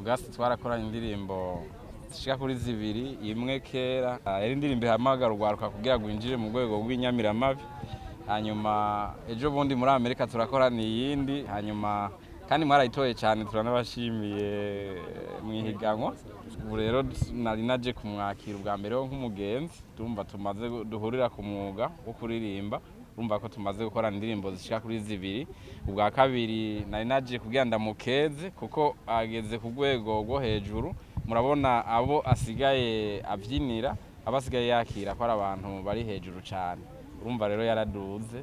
August twarakoranye indirimbo zishika kuri zibiri, imwe kera yari indirimbo ihamagara urwaruka kugira ngo winjire mu rwego rw'inyamiramabi. Hanyuma ejo bundi muri Amerika turakorana iyindi, hanyuma kandi mwarayitoye cyane, turanabashimiye mu ihiganwa. Ubu rero nari naje kumwakira ubwa mbere ho nk'umugenzi, turumva tumaze duhurira ku mwuga wo kuririmba, urumva ko tumaze gukora indirimbo zishika kuri zibiri. Ubwa kabiri nari naje kugira ndamukeze kuko ageze ku rwego rwo hejuru. Murabona abo asigaye abyinira, abo asigaye yakira ko ari abantu bari hejuru cyane, urumva rero yaraduze.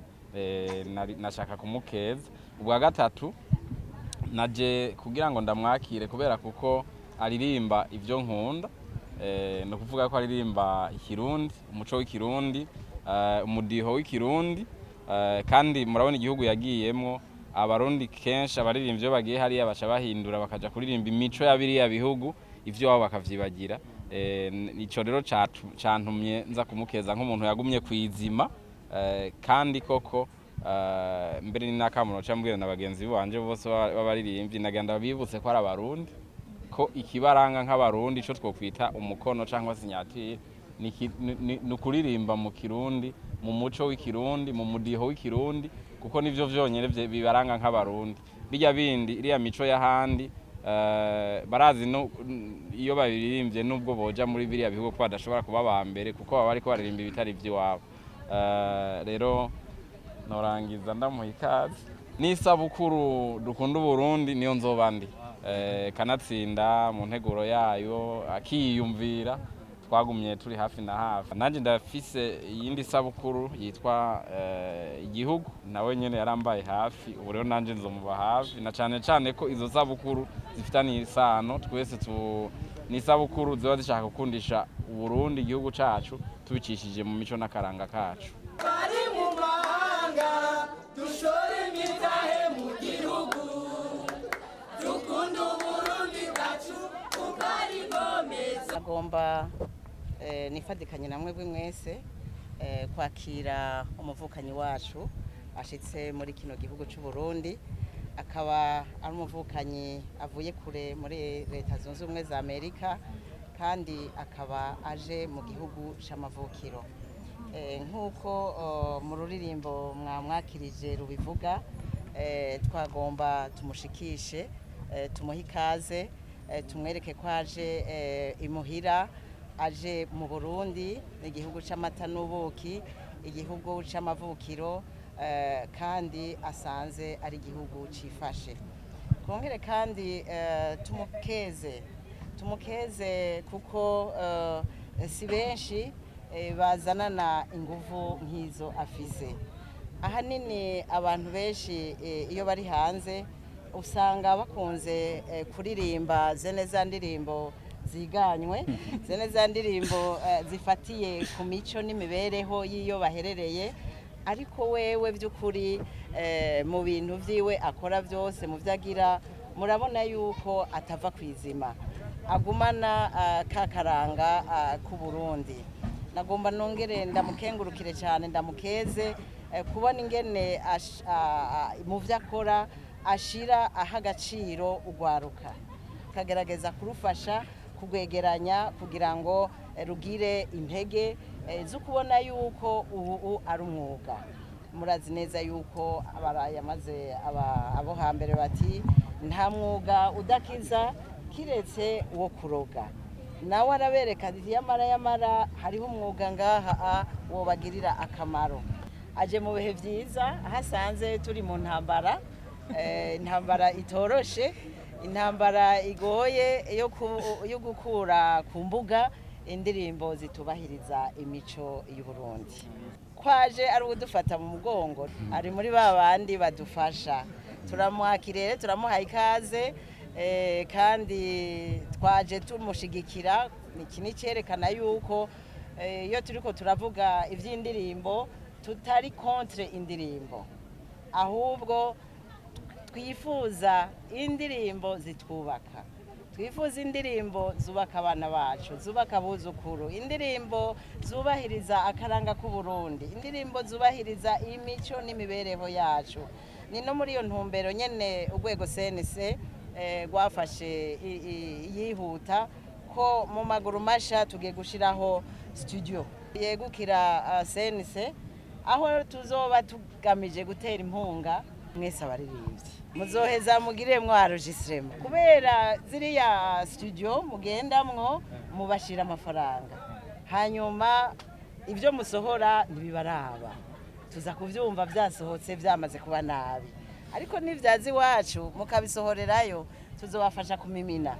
Nashaka kumukeza. Ubwa gatatu naje kugira ngo ndamwakire kubera kuko aririmba ibyo nkunda, ni ukuvuga ko aririmba ikirundi, umuco w'ikirundi, umudiho w'ikirundi, kandi murabona igihugu yagiyemwo. Abarundi kenshi abaririmbyi iyo bagiye hariya baca bahindura bakaja kuririmba imico ya biriya bihugu, ivyo wabo bakavyibagira. Ico rero cantumye nza kumukeza nk'umuntu yagumye kwizima, kandi koko mbere ni n'akamuno ca mbwira na bagenzi banje bose b'abaririmbyi, nagira ndabibutse ko ari abarundi, ko ikibaranga nk'abarundi ico twokwita umukono cyangwa sinyatire ni ukuririmba mu kirundi, mu muco w'ikirundi, mu mudiho w'ikirundi, kuko nivyo vyonyene bibaranga nk'abarundi. Bijya bindi iriya mico y'ahandi, barazi no iyo babiririmbye nubwo boja muri biriya bihugu ko badashobora kuba aba mbere, kuko baba bariko baririmba ibitari ivy'iwabo. Rero norangiza ndamuha ikaze n'isabukuru dukunda Uburundi niyo nzoba ndi. Kanatsinda mu nteguro yayo akiyumvira, twagumye turi hafi na hafi. Nanjye ndafise iyindi sabukuru yitwa igihugu, nawe nyene yarambaye hafi. Ubu rero nanjye nzomuba hafi, na cane cane ko izo sabukuru zifitaniye isano twese tu ni isabukuru ziba zishaka gukundisha Uburundi, igihugu cacu, tubicishije mu mico n'akaranga kacu. Bari mu mahanga dushore imitahe mu gihugu, dukunda Uburundi bwacu kuko ari ngomeza. Agomba nifatikanye namwe bwe mwese kwakira umuvukanyi wacu ashitse muri kino gihugu cy'u Burundi, akaba ari umuvukanyi avuye kure muri Leta Zunze Ubumwe za Amerika, kandi akaba aje mu gihugu c'amavukiro. Nk'uko mu ruririmbo mwamwakirije rubivuga, twagomba tumushikishe, tumuhe ikaze, tumwereke ko aje imuhira, aje mu Burundi, igihugu c'amata n'ubuki, igihugu c'amavukiro, kandi asanze ari igihugu cifashe. Twongere kandi tumukeze kuko si benshi bazanana inguvu nk'izo afise. Ahanini abantu benshi iyo bari hanze usanga bakunze kuririmba zene za ndirimbo ziganywe, zene za ndirimbo zifatiye ku mico n'imibereho y'iyo baherereye, ariko wewe by'ukuri mu bintu vyiwe akora byose, mu vyo agira, murabona yuko atava ku izima, agumana ka karanga k'u Burundi. Nagomba nongere ndamukengurukire cyane, ndamukeze kubona ingene mu vyo akora ashira aha agaciro urwaruka, akagerageza kurufasha kugwegeranya kugira ngo rugire intege zo kubona yuko ubu ari umwuga. Murazi neza yuko abarayamaze abo hambere bati nta mwuga udakiza kiretse uwo kuroga. Nawe arabereka ati yamara yamara hariho umwuga ngaha wobagirira akamaro. Aje mu bihe vyiza aho asanze turi mu ntambara, intambara itoroshe, intambara igoye yo gukura ku mbuga indirimbo zitubahiriza imico y'u Burundi. Kwaje ari udufata mu mugongo, ari muri ba bandi badufasha. Turamwakiriye, turamuha ikaze, kandi twaje tumushigikira. Iki ni cyerekana yuko iyo turiko turavuga ivy'indirimbo tutari contre indirimbo, ahubwo twifuza indirimbo zitwubaka, twifuza indirimbo zubaka abana bacu, zubaka abuzukuru, indirimbo zubahiriza akaranga k'Uburundi, indirimbo zubahiriza imico n'imibereho yacu. Ni no muri iyo ntumbero nyene urwego CNC rwafashe yihuta ko mu maguru masha tugiye gushyiraho studio yegukira CNC, aho tuzoba tugamije gutera impunga mwese abaririmbyi. Muzoheza mugire mwarogisirema, kubera ziriya studio mugendamwo mubashira amafaranga, hanyuma ibyo musohora ntibibaraba, tuza kubyumva byasohotse byamaze kuba nabi. Ariko nibyaza iwacu mukabisohorerayo, tuzobafasha kumimina.